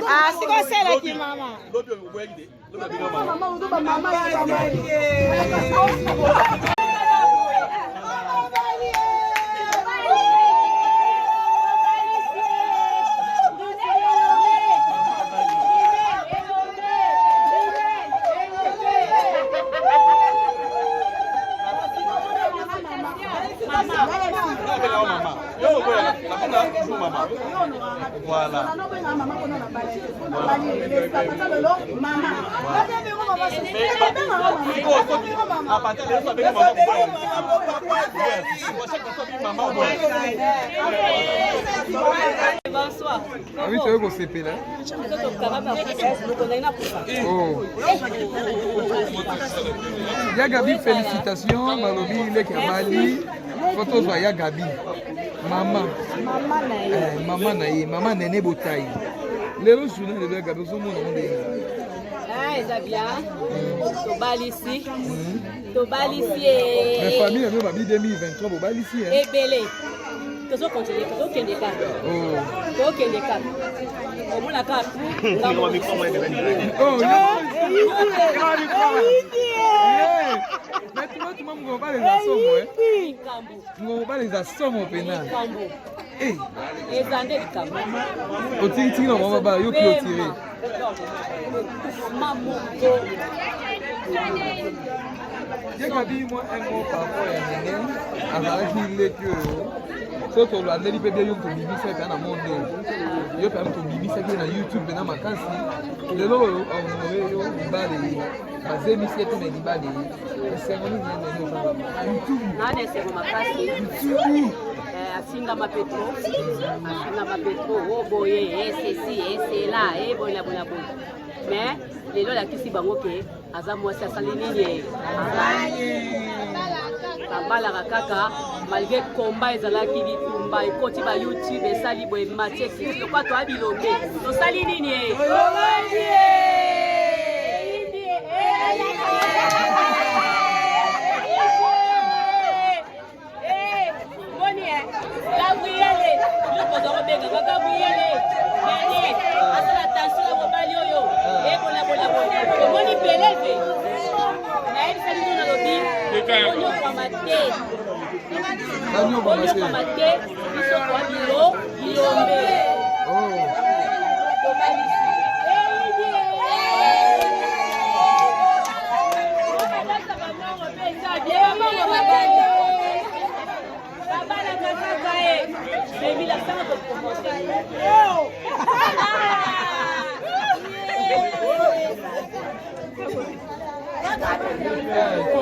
Ah, sikoselaki mama. Voilà. Bonsoir. Ah oui, toyei kosepela. Oh. Ya Gabi, félicitations. Balobi leki abali. Faut tozwa ya Gabi. Mama. Eh, mama na ye, mama Nene Botayi. Lelo journée lelo ya Gabi ozomona ngo ndenge. Ah, eza bien. Tobalisi. Tobalisi. Mais famille na bino babi 2023 bobalisi hein. Ebele. Tozokontinue, tozokende kaka. Oh. Tokende kaka. Omona kaka. Oh, Mais tuma tuma mokolo mobali eza somo eh. Likambo. Mokolo mobali eza somo pena. Likambo. Eh, Eza nde likambo. otiki tiki na mama bala yo clôturer. Mamoko. Ye Gabi mwa un mot par rapport ya Nene azalaki leki oyo so tolandeli mpe bie yo tobimisa ye mpenza na monde oyo yo mpenza tobimisaki ye na youtube mpenza makasi lelo oyo ahonore yo libala ye bazemisi ye mpe na libala ye esengo nini ye nene oza youtube Nana esengo makasi. youtube Eh, afingama pe trop afingama pe trop o boye e ceci e cela e boye na boye na boye mais lelo alakisi bango ke aza mwasi asali nini abalaka kaka malgré combat ezalaki bitumba ekoti ba youtube esali boye matie kiti lokwa toya bilombe tosali nini e Boni eh, Gabriele, biloko oza kobengaka Gabriele, Nene, asala attention na mobali oyo, ebola bola bola. Omoni beleve, nayebisa bino nalobi, onyokwama te, banyokwama te onyokwama te, biso toa bilo, bilombe. Oh. Tobalisi.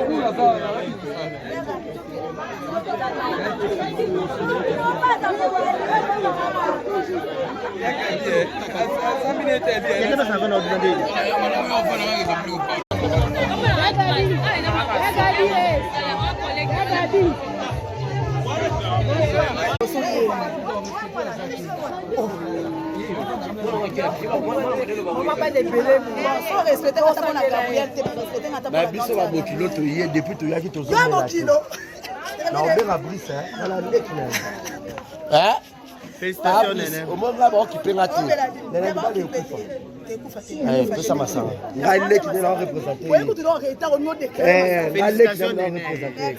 Tokola aza Ba biso ba bokilo toye depuis toyaki tozomela te. Na obenga Brice hein, na leki na ye. Félicitations Nene. Omoni nga baokipe nga te. Nene libala ekufa. Eh, pesa masanga. Ngai leki nde na représente. Eh, ngai leki nde na représente.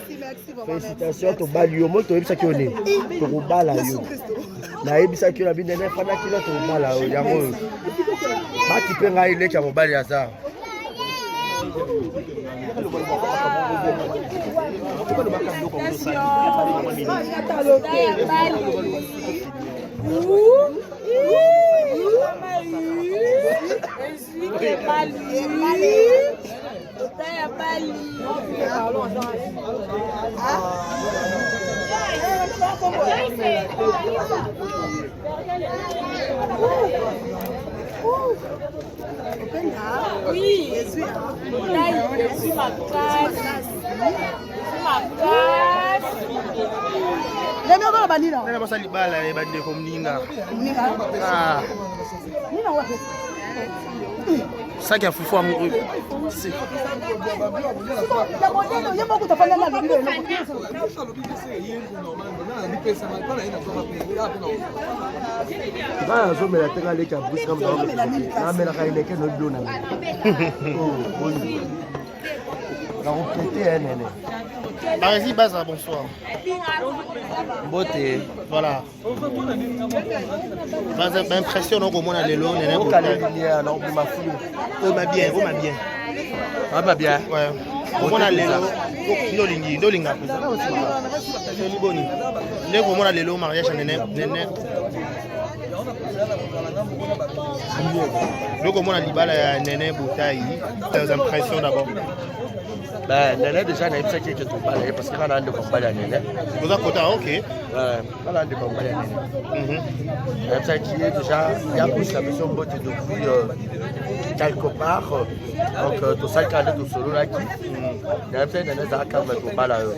Félicitations tobali yo moi toyebisaki yo nini tokobala yo nayebisaki yo na bino nene fanda kino tokobala yo yango oyo bakipe ngai leki ya mobali aza Oui, ezwi makasi makasi. Nene okoloba nini Nene basa libala ye bandeko moninga. Ah. Nini yango? Saki ya fufu yango. Nga nazomela te, nga leki ya Bruce, namelaka eleke nobilo na ngai nakopete ya nene. Barezi Baza, bonsoir. Mbote. Voilà. Baza, impression okomona lelo nene. Okale lumière na obima flou. Oma bien, oma bien. Oma bien. Ouais. Omona lelo nde olingi, nde olinga mpenza boni nde komona lelo mariage ya nene nene, nde komona libala ya Nene Botayi, tes impressions d'abord? Ben, Nene déjà nayebisaki eke tobala ye parce que nga na ndeko mobali ya Nene. Oza kota, ok. Nga na ndeko mobali ya Nene. Nayebisaki ye déjà ya pusa biso mbote depuis quelque part. Donc tosali kaka nde tosololaki, nayebisaki Nene ezala calme, tobala yo.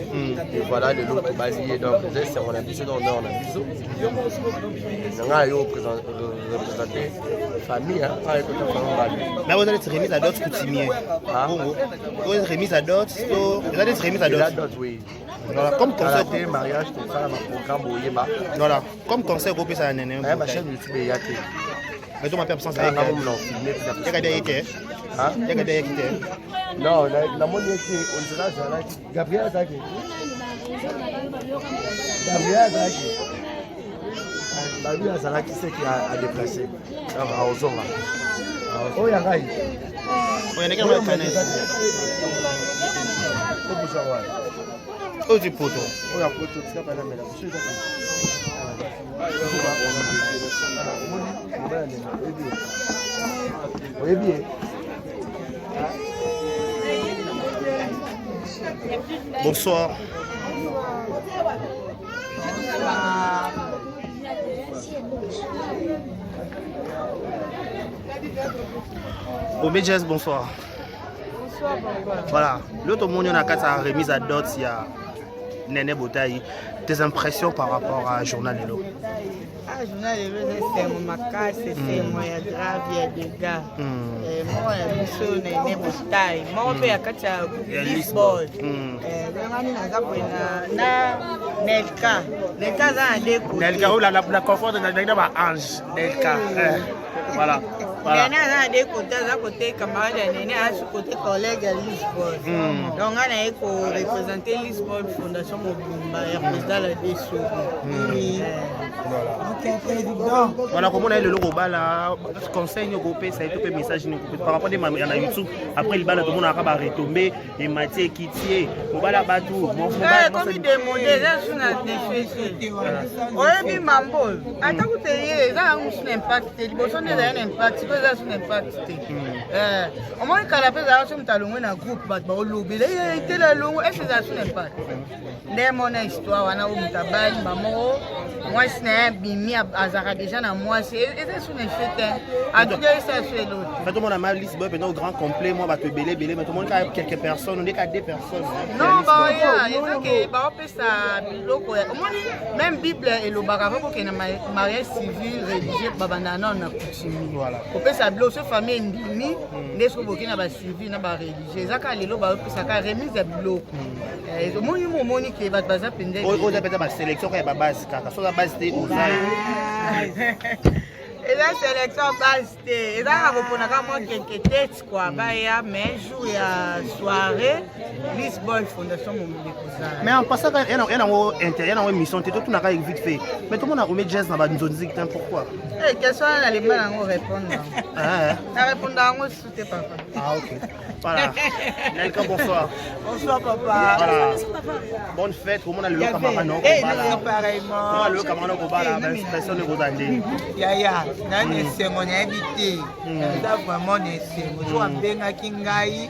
Et voilà, lelo tobali ye. Donc eza esengo na biso, na honneur na biso na ngai yo représente famille ngai kota famille mbali. Mais oza neti remise à dot coutumier bongo, oyo remise à dot to eza neti remise à dot? Dot, oui. Voilà, comme conseil te mariage tosala baprogramme oyeba. Voilà, comme conseil okopesa ya Nene? Ba chaîne YouTube eya te. Mais toma mpe absence yaka bia ye te, yaka bia yaki te. Non, namoni ete on dirait azalaki Gabriel, azalaki Gabriel, azalaki babi, azalaki seki adéplace, donc aozonga oyo ya ngai. Obusa wana. Oyo ti poto. Oyo ya poto, tika banamela biso eza. Oyebi ye. Bonsoir. Omé Jazz, bonsoir. Bonsoir, papa. Voilà, l'autre monde, on a quatre remise à dot, il y a Nene Botaï. Tes impressions par rapport à Journal Lelo? Ah, journal lelo eza esengo makasi, esengo ya grave, ya dega. Moko ya biso Nene Botai, moko mpe ya kati ya Lisbon. Ngani naza boye na Nelka. Nelka aza na de côté. Nelka, oh, la confort de na ba ange. Nelka. Voilà. Voilà. Nene aza na de côté, aza côté camarade ya Nene, aza côté collègue ya Lisbon. Donc nga naye koreprésente Lisbon Fondation mobimba ya président la Desobi. Voilà, komona ye lelo kobala, conseil nini okopesa ye to mpe message nini okopesa par rapport nde na YouTube après libala tomonaka baretombe emati ekiti ye mobala bato? Ekomi demode, eza su na defese. Oyebi mambo oyo ata kuta ye eza yango mosu na impact te. Liboso nde ezali na impact, sikoyo eza su na impact te. Omoni kala mpe ezalaka so moto alongwe na groupe, bato baolobela ye etela alongwe ese ezala su na impact. Nde mona histoire wana oyo moto abali mamo mwasi na ye abimi, azalaka déjà na mwasi, eza su na effet te. En tout cas esa su elo te. Fait tomona ma liste boy mpenza au grand complet, moi bato ebele ebele, mais tomoni kaka quelques personnes, onde kaka deux personnes. Non, baoya eza ke baopesa biloko ya omoni, même Bible elobaka va kokende mariage civil, religieux, babanda nano na coutumier, kopesa biloko. So famille endimi nde soki boke na bacivil na bareligieux. Eza kaka lelo baopesaka remise ya biloko. Omoni mo, omoni ke bato baza mpenza. Oza mpenza basélection kaka ya babase, kaka so oza base te oza. Eza sélection base te, eza kaka koponaka mwa quelque tete kua baya, mais jour ya soirée Lisbon Fondation momile kozala. Mais en passant, ya nango inter ya nango émission te, totunaka vite fait, mais tomona Ome Jazz na banzonzi te, pourquoi? Question wana nalemba nango répondre, na répondre yango susu te, papa. Ah ok, voilà. Nelka, bonsoir. Bonsoir, papa. Voilà, bonne fête. Komona lelo camarade na okobala, komona lelo camarade na okobala, baexpression nde kozala ndenge? Yaya, nani esengo nayebi te, eza vraiment na esengo. So abengaki ngai,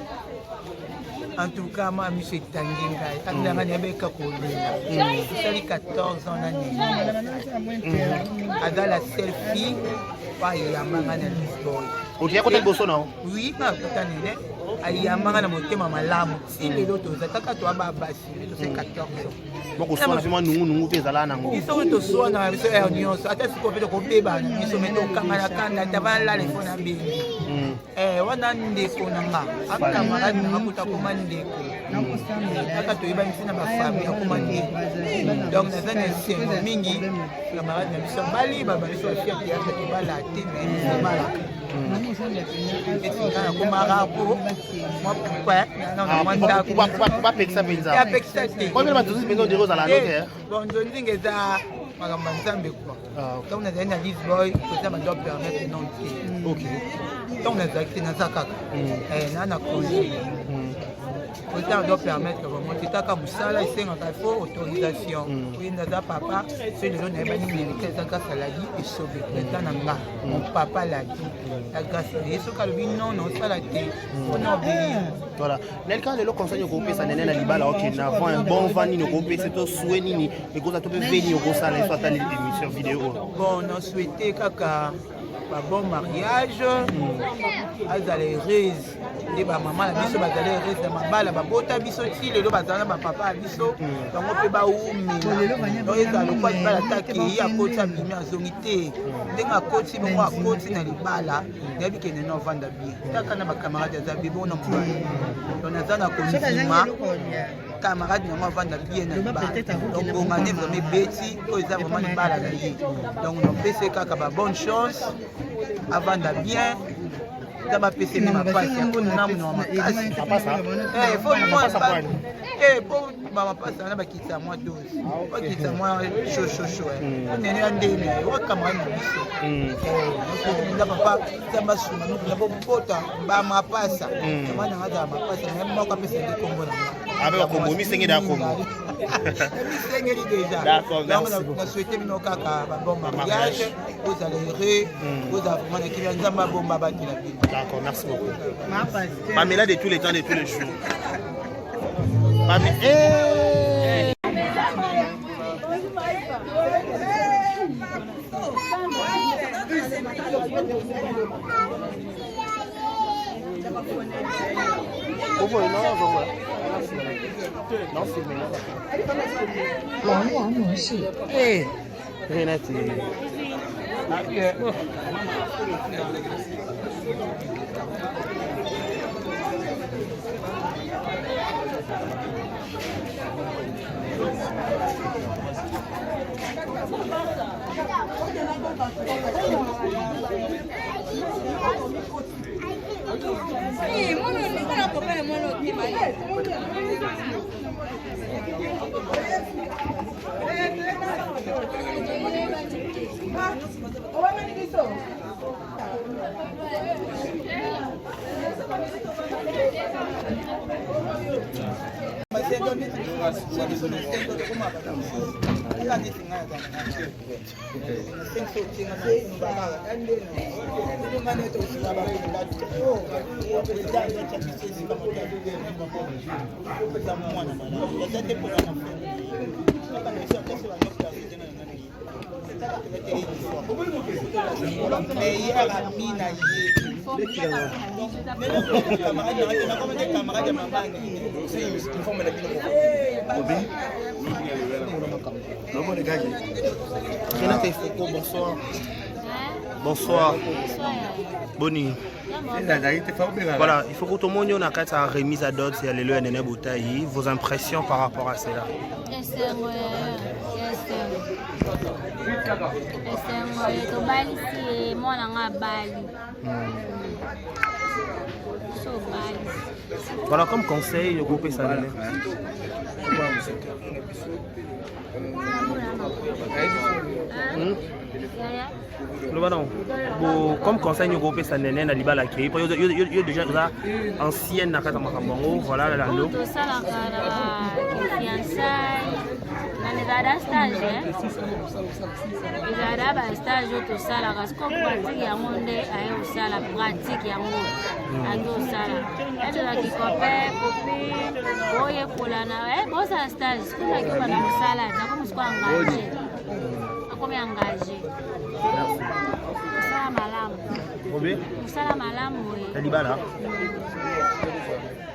en tout cas ma miso etangi ngai, abilanga nayebeka kolela. Tosali 14 ans na Nene, aza la seule fille po ayambanga na Lisboy. Okeya kota liboso na? Oui, nga akota Nene, ayambanga na motema malamu. Si lelo toza kaka toa babasi, tosali 14 ans. Bokoswana mpe mwa nungunungu mpe ezala nango? Biso oyo toswana biso heure nyonso, ata sikoyo mpe tokobebana biso, me tokanga na kanda te. Avalala ifo na bengi. Eh, wana ndeko na nga acamarade na nga kuta akoma ndeko kaka toyebani biso na bafamille akoma ndeko donc naza na esengo mingi camarade na biso abali baba biso bafia théâtre tobala te mais biso tobalaka eti nga nakoma rare po mwa mwa ndako bapekisa mpenza apekisa te bato mpenza odire ozala note bon nzonzinga eza makambo ya nzambe kua ntango nazali na lisboy koza bando permettre non te ntango nazalaki te naza kaka naa na congé président doit permettre vraiment te kaka mosala esengaka il faut autorisation oye naza papa so lelo nayebani mérite eza grâce à ladi esobe président na nga mon papa ladi la grâce na ye soki alobi non naosala te mpona obéir. Voilà, Nelka, lelo conseil okopesa nene na libala okende avant, un bon vent nini okopesa to souhait nini ekozala to mpe ve nini okosala eso atali émission vidéo oyo? Bon, na souhaite kaka babon mariage, azala heureuse nde bamama na biso bazali heureuse na mabala, babota biso ti lelo bazala na bapapa ya biso, bango mpe bawumela. Donc ezala lokwa libala ta akei, akoti, abimi, azongi te. Ndenge akoti bongo, akoti na libala, nayebi ke nene ovanda bien taka na bacamarade, aza bien bongo na mobali. Donc naza na kondima camarade nango avanda bien na libala. Donc ngonga nde vraiment ebeti oyo eza vraiment libala na ye. Donc napesi kaka ba bonne chance, avanda bien, eza bapesi nde mapasi akoni na monoko makasi po bamapasi wana bakitisa mwa dose, bakitisa mwa shoshoshosho nene ya ndeni wa camarade na biso nda papa Nzambe asunga mokila bobota bamapasa mama nanga azala mapasa na ye moko, apesa nde kombo na nga. Abe bakombo misengeli ya kombo. Misengeli déjà. D'accord, donc merci beaucoup. na souhaite bino kaka babon mariage, bozala heureux, bozala vraiment na kimia, Nzambe abomba batela bino. D'accord, merci beaucoup. Pamela de tous les temps, de tous les jours. Pamela. Hey. Non, filmé. 龙王模式。 Hey. Renate. Meilleur ami na ye, camarade camarade ya mama. Renate Foucault, bonsoir. Bonsoir. Boni. Voilà, il faut que tout le monde ait une remise à dot, c'est lelo ya Nene Botaï. Vos impressions par rapport à cela? Esengo, esengo, esengo. Tobalisi ye, mwana nga abali so obalisi. Voilà, comme conseil, le groupe ça Nene. Yaya. Loba non. Bon, comme conseil, le groupe ça Nene na libala akei. Po yo yo yo déjà oza ancienne na kati ya makambo yango, voilà lalo. Oyo tosalaka na bafiançailles na ezala stage, ezala bastage oyo tosalaka. Siko pratique yango nde aye kosala pratique yango, ake kosala ezalaki copain copine, boyekolana, bosala stage. Sikoyo ake obanda mosala, nakomi siko engagé, akomi engagé. Mosala malamu. Obe? Mosala malamu. Na libala.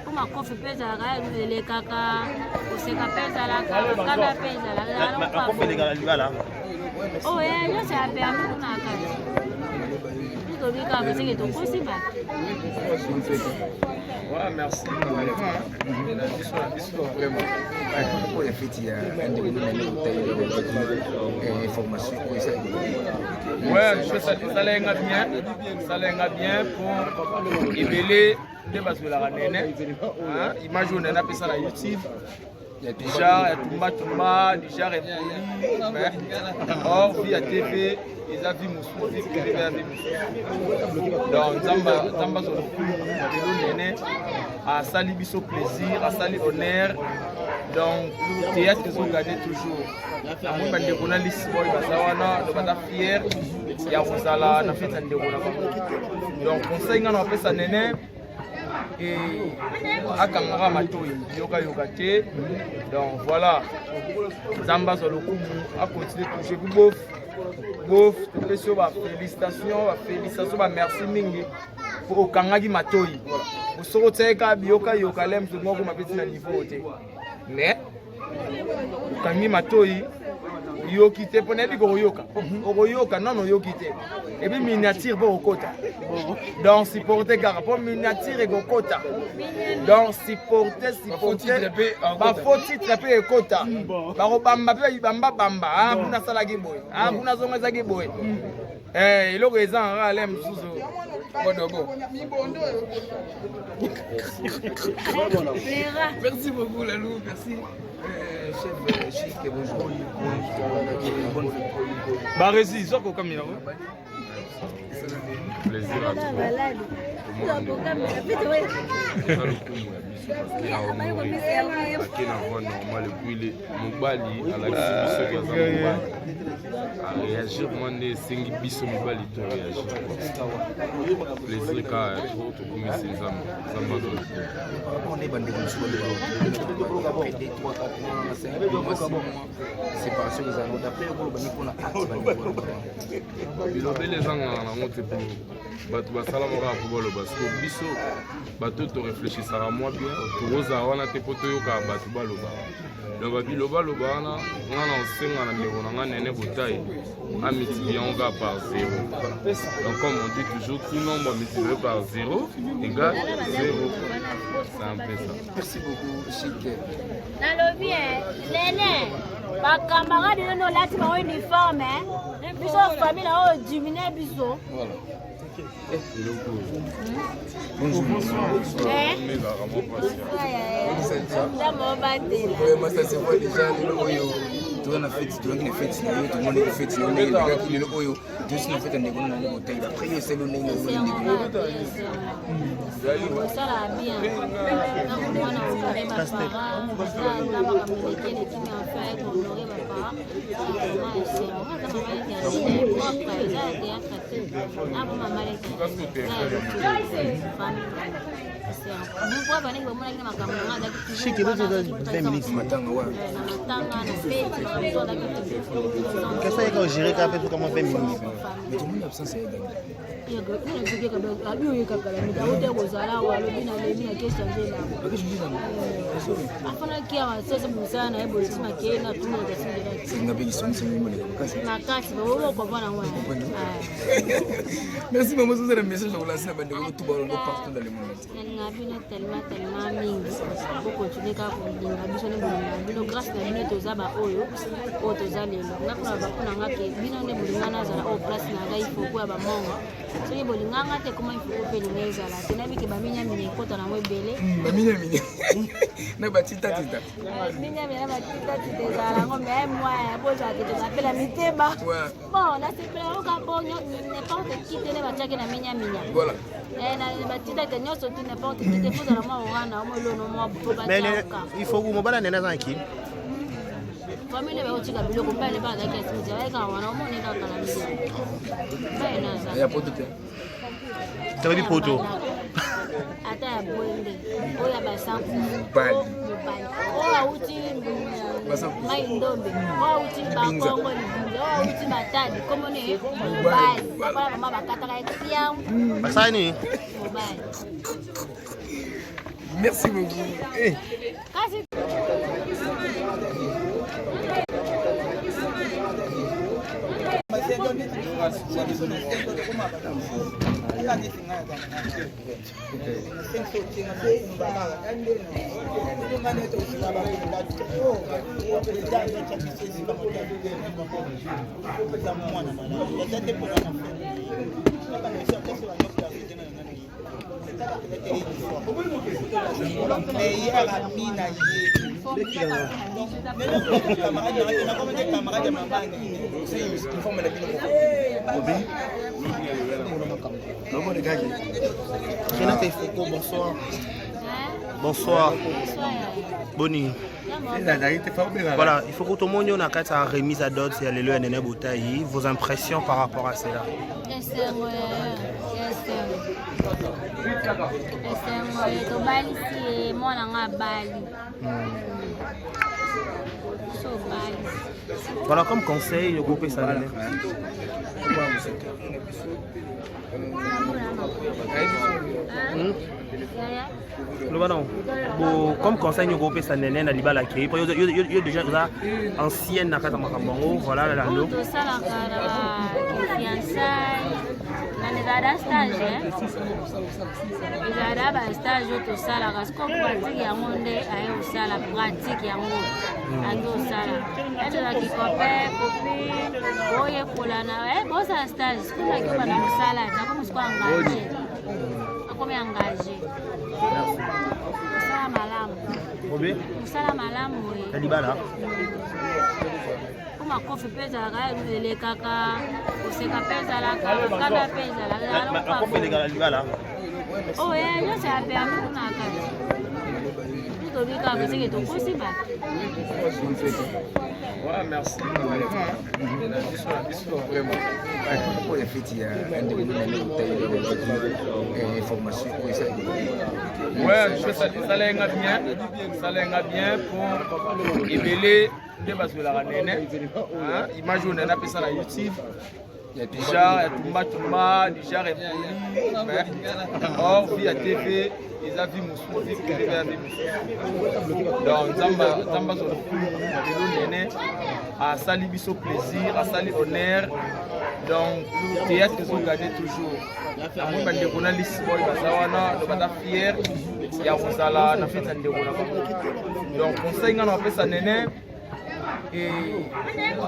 Po makofi mpe ezalaka, elekaka, koseka mpe ezalaka, makanda mpe ezalaka. Makofi eleka na libala. Oyo nyonso ya permis kuna kati. tolobi kaka baseke tokosi bato. Ouais, merci. Na biso na biso vraiment. Par ya feti ya ndeko na ngai information oyo esali. Ouais, esalaki nga bien, esalaki nga bien po ebele nde bazwelaka nene image oyo nene apesa na YouTube déjà ya tumba tumba déjà impoli mais or vie ya TV eza vie mosusu vie privé ya vie mosusu donc nzambe nzambe azwa lokumu lelo nene asali biso plaisir asali honneur donc théâtre ezogane toujours namoni bandeko na lisi boy baza wana donc baza fier ya kozala na fete ya ndeko na bango donc conseil ngai na bapesa nene akangaka matoi yokayoka te donc voilà nzambe azwa lokumu akontinue touche pi bof bof topesi yo bafélicitation bafélicitation bamerci mingi mpo okangaki matoi soki otiaki kaka biyokayoka lem moko mapesi na niveau te mais okangi matoi oyoki te mpo nayebi kokoyoka okoyoka nano oyoki te epuis miniature mpo okokota donc supporte kaka mpo miniature ekokota donc supporte supporte bafaux titre mpe ekota bakobamba mpe bambabamba ah, kuna asalaki boye ah, kuna azonga ezaki boye Eh, eloko eza nga ale mosusu bodobo merci beaucoup lalou merci euh, chef euh, chic bonjour bonne fête baresi zwa kokamela plaisir à toi eza lokumu ya biso parce que ahonoré ake na voie normale epuis mobali alakisi biso ke aza mobali aréagir mwa nde esengi biso mibali to réagir plaisir kaka ya trop tokumisi nzambe nzambe azwa lokumu séparation ezala ngo d'après okoloba ni mpona acte bilobeli ezangaka nango te mpo bato basalamaka mpo baloba siko biso bato toreflechisaka mwa bien tokozala wana te mpo toyokaka bato baloba donc babilobaloba wana nga na osenga na ndeko na nga nene botai amultiplie yango kaka par zéro donc comme on dit toujours tout nombre multiplié par zéro égale zéro c'est un peu ça merci beaucoup chic nalobi eh, nene bacamarade nene olati bango uniforme eh. biso famille na oyo dimine biso Vraiment, ça se voit déjà lelo oyo toza na feti tozalaki na feti na yo tomonaki feti na yo ndenge elekaki lelo oyo tosi na feti ya ndeko na nani botai après yo esali ndenge omoni ndeko osala bien ntango mwana honore baparent ata makambo eleki eleki mais enfin ayeko honore baparent vraiment esengo aza mama leki ya propre eza ya théâtre te abo mama leki Kasa yeka ogere kaka mpe soka mwa 20 minutes. Mais tomoni absence ya Gabi. Abi oyekaka la mita ote kozala awa alobi na lemi ake change elamba afanaki awa sese mosala na ye boye nsima kei na tuna Nga mpe kisongisongi moleka makasi. Makasi baoyo okomprendre yango. Merci maman Suzanne message ya kolasi na bandeko no tout balongo partout dans le monde. Nalinga bino tellement tellement mingi. Bo continuer kaka kolinga biso nde bolinga bino grâce na bino toza ba oyo oyo toza lelo. Nga kuna ba kuna nga ke bino nde bolinga nazala oyo place na ngai ifoko ya ba mongo. Soki bolinga nga te koma ifoko pe linga ezala te nayebi ke ba minya minya ekota nango ebele. Ba minya minya. Na ba tita tita. Minya minya ba tita tita ezala yango mais moi bozala te tozapela mitema. Bon, nasepela yoka po n'importe qui te nde batiaki na minya minya. Voilà. Eh, na batitaka nyonso tu n'importe qui te fozala mwa orana omo elono mwa po batiaka. Il faut mobala nene aza na kini. Famille bakotika biloko mobali nde bazalaki ya simiti ayaka wana omoni kaka na minya. Mobali naza. Ya poto te. Toyebi poto. Ata ya bwende oyo ya basanku. Mobali. Mobali. Oyo awuti mai ndombe oyo awuti bakongo libinza oyo awuti matadi kombo ne mobali papa na mama bakataka ye piangu. Basala nini? Mobali. Merci beaucoup. Eh. Kasi Meilleur ami na ye camarade ya mama. Renate Foucault, bonsoir. Bonsoir. Boni. Voilà, il faut que tout le monde ait une remise à dot ya lelo ya Nene Botayi. Vos impressions par rapport à cela? Esengo, esengo, esengo. Tobalisi ye, mwana nga abali so obalisi. Voilà, comme conseil, le groupe ça Nene. Loba non. Bo comme conseil nyoko opesa Nene na libala ke po yo yo déjà oza ancienne na kati ya makambo yango, voilà la lo. Tosalaka na fiançailles na ezalaka stage, ezalaka ba stage oyo tosalaka. Siko pratique yango nde aye kosala pratique yango, ake kosala ezalaki copain copine oyekola na bosala stage. Siko naki obanda mosala, nakomi siko engage, akomi engage. Mosala malamu, mosala malamu. Ya libala. Po makofi mpe ezalaka, elekaka, koseka mpe ezalaka, kanda mpe ezalaka. Makofi elekaka libala. Oh, nyonso ya permis kuna na kati tobika peseke tokosi bato. Ouais, merci. Vraiment. Pour les fêtes, il y a un information. Ouais, ça l'a bien. Ça l'a bien pour ebele nde bazwelaka Nene image oyo Nene apesa na YouTube du genre ya tumba tumba, du genre impoli. Mais or vie ya TV eza vie mosusu, vie privée ya vie mosusu. Donc Nzambe azwa lokumu. Lelo Nene asali biso plaisir, asali honneur. Donc théâtre ezogane toujours. Namoni bandeko na Lisboy baza wana, donc baza fier ya kozala na fete ya ndeko na bango. Donc conseil nga na bapesa Nene,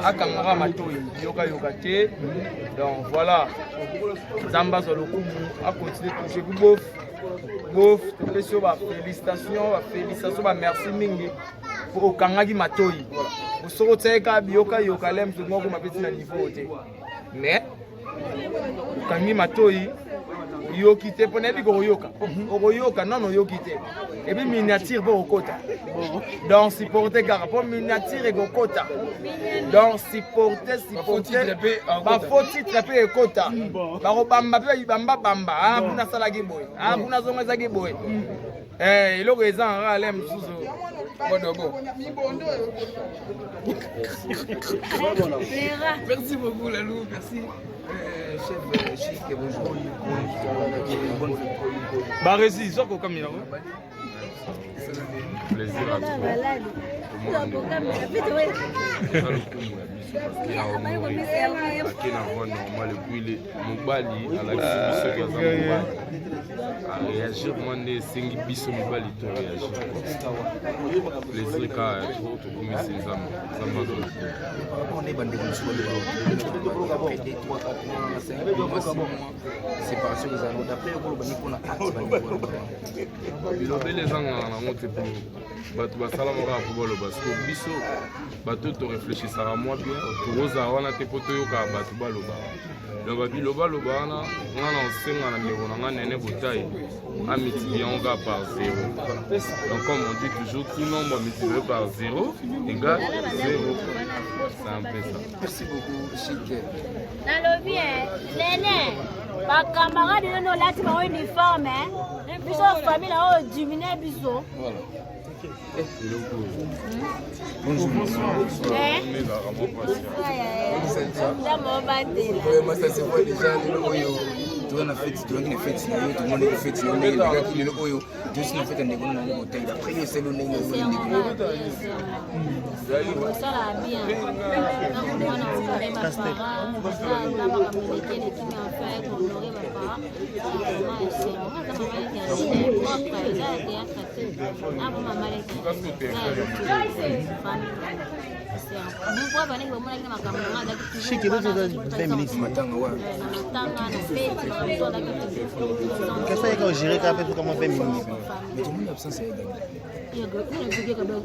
akangaka matoi, yokayoka te. Donc voilà, Nzambe azwa lokumu, acontinue toujours. Puis bof bof, topesi yo bafélicitation, bafélicitation, bamerci mingi po okangaki matoi. Soki otiaki kaka biyokayoka, le moto moko mapesi na niveau te, mais okangi matoi, yoki te, mpo nayebi kokoyoka, okoyoka nano oyoki te. Et puis miniature mpo okokota, donc supporte kaka mpo miniature ekokota. Donc supporte, supporte, bafaux titre mpe ekota, bakobamba mpe bamba bamba. Kuna asalaki boye, kuna azongo ezalaki boye. Eloko eza kaka le mosusu bodobo. Merci beaucoup, Lalou. Merci. Chef Chic, bonjour. Bonne fête. Baresi, zwa kokamela. Plaisir à trop. Eza lokumu ya biso parce que ahonoré, ake na voie normale. Et puis mobali alakisi biso ke aza mobali, aréagir mwa nde esengi biso mibali to réagir. Plaisir kaka ya trop, tokomisi Nzambe, Nzambe azwa lokumu. Par rapport na bandeko mosusu balobaka après 2 3 4 mois, 5 mois, 6 mois, séparation ezala, d'après okoloba ni mpona acte bandeko? Bilobele ezangaka nango te, po bato basalamaka mpo baloba. Siko biso bato toréfléchisaka mwa bien, tokozala wana te mpo toyokaka bato baloba. Donc babilobaloba wana, nga na osenga na ndeko na nga Nene Botai amultiplie yango kaka par zéro. Donc comme on dit toujours, tout nombre multiplié par zéro égale zéro. C'est un peu ça. Merci beaucoup, Chic. Nalobi Nene, bacamarade nano olati bango uniforme, biso famille na oyo dimine biso. Voilà. Bonjour. Nzambe obatela. Vraiment, ça se voit déjà lelo oyo. Toza na feti, tozalaki na feti na yo, tomonaki feti na yo ndenge elekaki. Lelo oyo tosi na feti ya ndeko na Nene Botayi. D'après yo esali yo ndenge omoni ndeko na yo? Osala bien ntango mwana honore baparent, ata makambo eleki eleki, mais enfin aye kohonore baparent, vraiment esengo. Nga aza mama leki ya Nene propre, eza ya théâtre te, abo mama leki eza ya famille. Esengo baneki bamonaki na makambo na nga, azalaki Chic, eza 20 minutes. Matanga wa na matanga na feti, makambo to azalaki toujours. Kasa yeka ogere kaka mpe kama 20 minutes. Mais tomoni absence ya Gabi.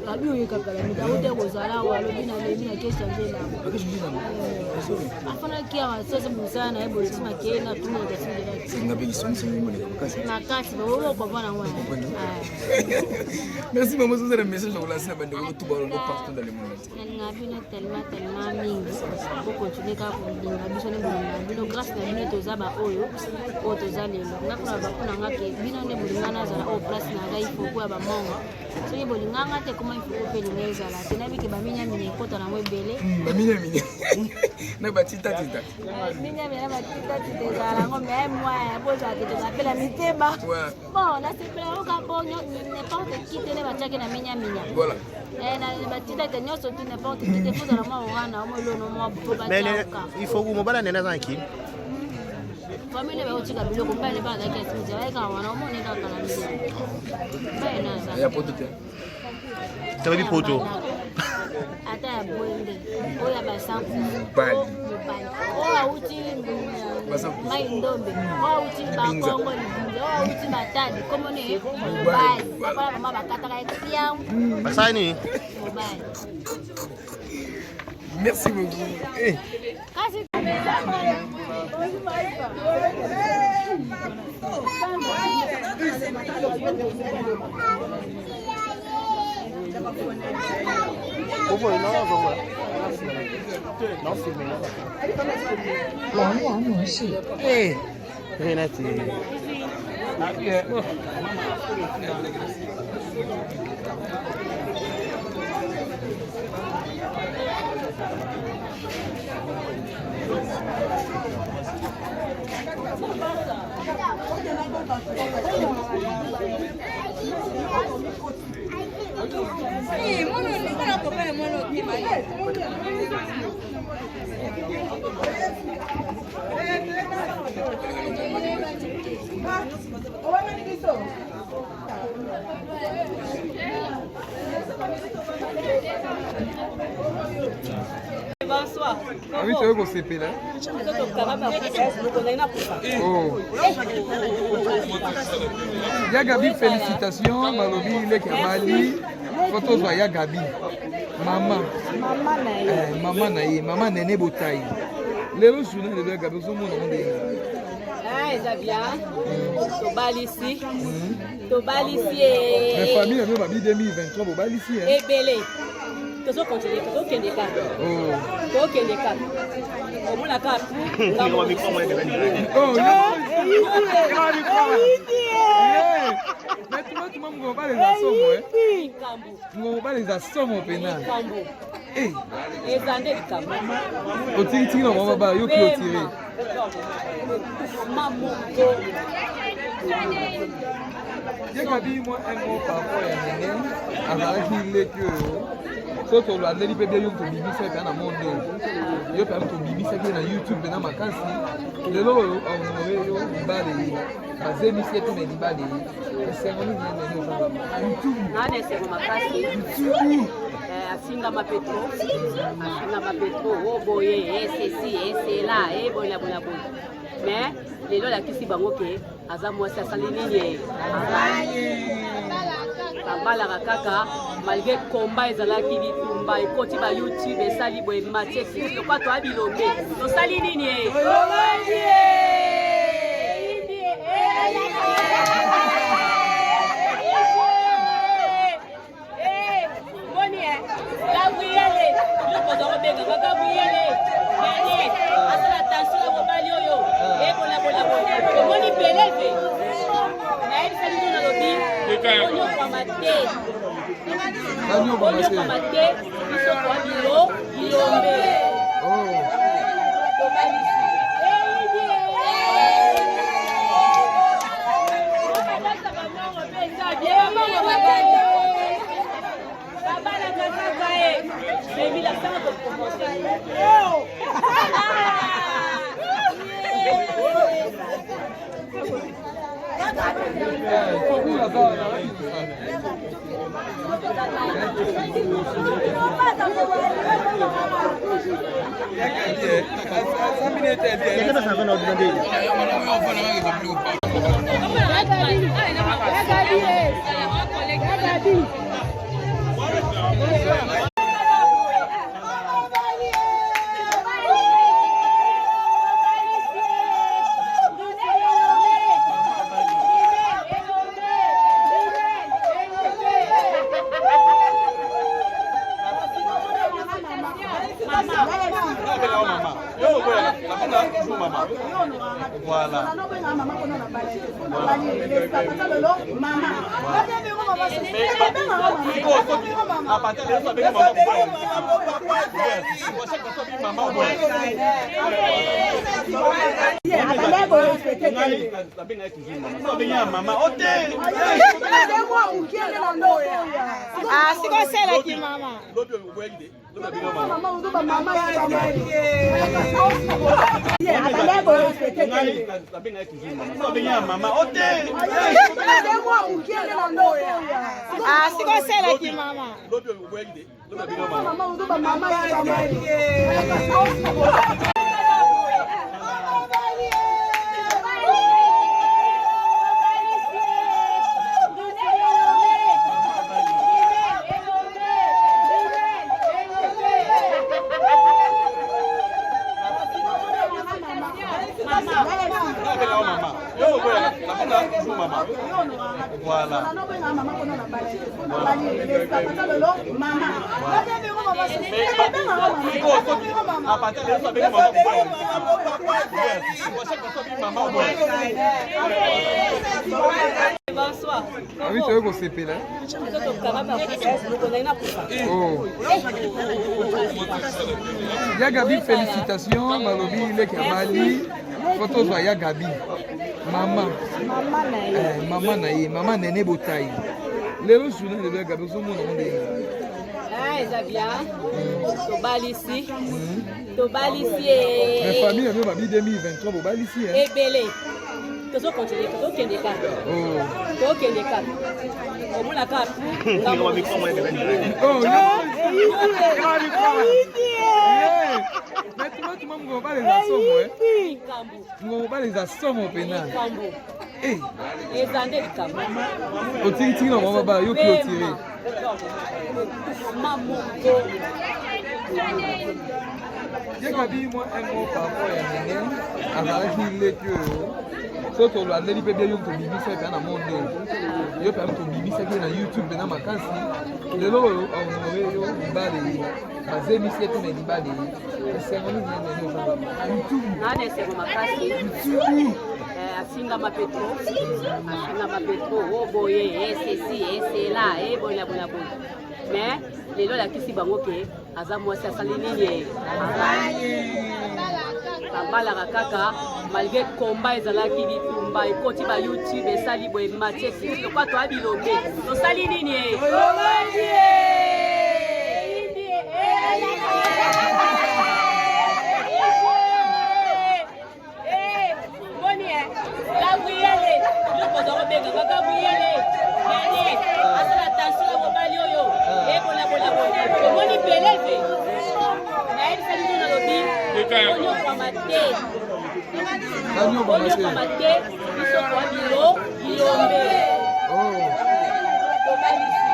Abi oyekaka na mita ote kozala awa, alobi na lemi na ke change elamba, afanaki awa sese mosala na ye bolisi makeye na tumotasingelaki. Nga mpe kisongisongi moleka makasi. Makasi baokokomona ngo. Merci mama, ozala message ya kolasi na bandeko to balongo partout dans le monde entier. Nalinga bino tellement tellement mingi. Bokontinue kaka kolinga biso nde bolinga bino, grâce na bino toza baoyo oyo toza lelo. Nga kuna bapona nga ke bino nde bolinga nazala oyo place na ngai ifoko ya bamongo. Soki bolinganga te, koma ifoko mpe elinga ezala te. Nayebi ke baminyaminya ekota nango ebele. Baminyaminya na batitatita. Minyaminya na batitatita ezala yango, mais moi bozala te, tozapela mitema. Bon, nasepela yango kaka po n'importe qui te nde batiaki na minyaminya. Voilà. Batitaka nyonso tu, n'importe qui te, fozala mwa wana omo elono mwa po Mais batiaka. Il faut mobala Nene aza na kini. Famille baotika biloko, mibale bazalaki ya simiti, bayekaka wana, omoni kaka na miziki mibale naza Ya poto te. Toyebi poto. Ata ya bwende oyo ya basanku. Mobali. Mobali oyo awuti mai ndombe, oyo awuti bakongo libinza, oyo awuti matadi, komoni mobali bakola mama bakataka ye pian. Basala nini? Mobali. Merci beaucoup. Eh. Kasi 蓝牙模式。 Eh, Renate. Bonsoir. Ami, toyei kosepela. Oh. Ya Gabi, félicitation. Balobi leki abali, fo tozwa ya Gabi mama. Eh, mama na ye, mama Nene Botayi. Lelo journée lelo ya Gabi, ozomona ngo ndenge? Ah, eza bien, tobalisi, tobalisi. Mais famille na bino babi 2023 bobalisi eh? Ebele, tozokontinue, tozokende kaka. Oh. Tokende kaka, omona kaka. Oh, Yeah. Mais tuma tuma, mongo mobali eza somo, eh? Likambo. Mongo mobali eza somo pena. Likambo. Eh, eza nde likambo. Otikitiki na mama bala yo clôturé. Ma moko. Ye Gabi, mwa un mot par rapport ya Nene, azalaki leki oyo so tolandeli mpe bien, yo tobimisa ye mpenza na monde oyo, yo mpenza tobimisaki ye na YouTube mpena makasi. Lelo oyo ahonore yo, libala ye, bazemisi ye mpe na libala ye, esengo nini ye Nene oza Nga na esengo makasi. Afingama petro, afingama petro o boye, e ceci e cela, e boye na boye na boye, mais lelo alakisi bango ke aza mwasi asali nini, babalaka kaka malgré combat ezalaki, bitumba ekoti ba YouTube, esali boye matie sisi lokwa toya bilombe, tosali nini? Moni Gabriele, biloko oza kobengaka Gabriele Daniel, asala attention na mobali oyo ebolabola boye. Omoni beleve, nayebisa bino, nalobi onyokwama te, onyokwama te, biso toa bilo bilombe. Tobalisi. Voilà. Sikoselaki mama. Sikoselaki mama. Voilà. Bonsoir. Oui, tu veux qu'on s'épelle. Oh. Ya Gabi, félicitations. Balobi, leki abali. Photo zwa ya Gabi. Mama. Eh, mama na ye, mama Nene Botayi. Lelo journée lelo ya Gabi ozomona ngo ndenge. Ah, eza bien. Tobalisi. Tobalisi. Mais famille na bino babi 2023 bobalisi hein. Ebele. Tozokontinue, tozokende kaka. Tokende kaka. Omona kaka. Oh, Mais tuma tuma mokolo mobali eza somo eh. Mokolo mobali eza somo mpena. Eh. Eza nde likambo. Otikitiki na mama bala yo clôturer. Ma moko. Yekabi mwa un mot par rapport ya Nene azalaki leki oyo so tolandeli mpe bia yo moto obimisa ye mpenza na monde oyo yo mpenza moto obimisaki ye na youtube mpenza makasi lelo oyo ahonore yo libala ye bazemisi ye te na libala ye esengo nini ye nene oza na esengo makasi afingama mpe trop, afingama mpe trop, o boye esesi esela eboye na boye na boye, mais lelo alakisi bango ke aza mwasi asali nini, abalaka kaka malgré combat ezalaki bitumba ekoti ba YouTube esali boye matie lokwa toya bilombe tosali nini. Gabriele, biloko oza kobengaka Gabriele, Daniel, asala attention na mobali oyo, ebolabola boye. Omoni beleve, nayebisa bino nalobi, onyokwama te, onyokwama te, biso toa bilo, bilombe. Tobalisi.